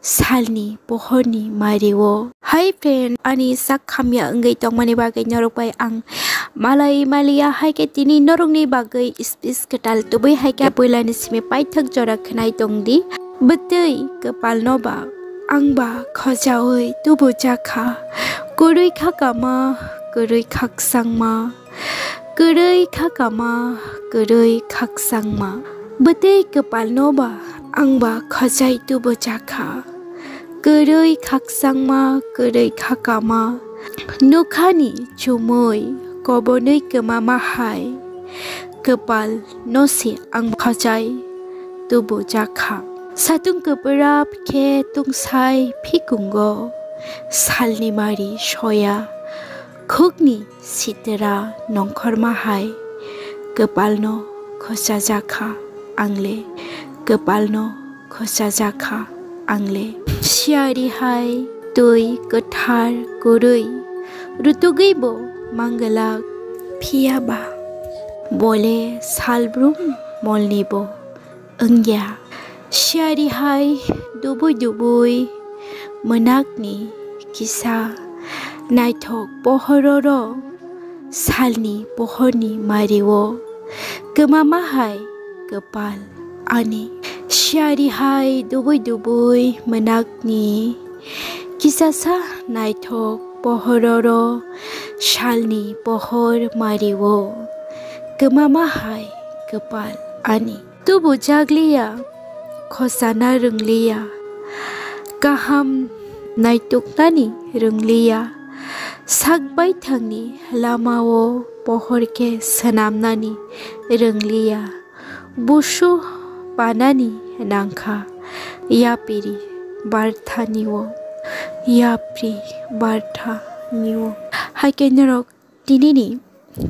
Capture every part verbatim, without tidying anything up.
salni pohorni mario. Hi friend, ani sak hamya wngwi tongmani bagwi norok bai ang malai maliya, hai khe tini norokni bagwi speech kwtal tubui hai khe puilani simi paithak jora khwnai tongdi. Bwtwi kwpalno ba ang ba khojaui tubu jakha, kwrwi kha kama, kwrwi kha kwchangma. Kwrwi kha kama, kwrwi kha kwchangma. Bwtwi kwpalno ba ang ba khojai tubu jakha. Kwrwi kha kwchangma, kwrwi kha kama. Nukhani chumui kobonwi kwmama hai. Kwpal no se ang khojai tubu jakha. Satung kwpwrap khe tungsai phikungo. Salni mari soya. Khukni sitra nongkhorma hai, kwpalno khosa jakha angle, kwpalno khosa jakha angle. Siyari hai twi kwthar kwrwi, rutugwi bo manglak phiya ba, bole salbrum molni bo wngya. Siyari hai dubui dubui mwnakni kisa naithok pohororo salni pohorni mario kwmama hai kwpal ani. Siyari hai dubui dubui mwnakni kisasa naithok pohororo salni pohor mario kwmama hai kwpal ani. Tubu jakliya, khosana rwngliya, kaham naituknani rwngliya, sak baithangni lamao pohor khe swnamnani rwngliya, busu panani nangkha, yapiri barthani o, yapri barthani o. Hai khe norok tinini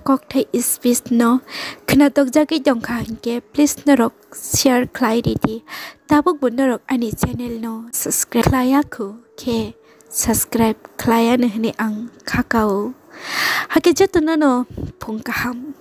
kokthai speech no khwnatokjagwi tongkha hinkhe, please norok share khlai ridi. Tabukbo norok ani channel no subscribe khlaiya khu khe subscribe khlaiya no hwnwi ang khakao. Hakhe jotono no phung kaham.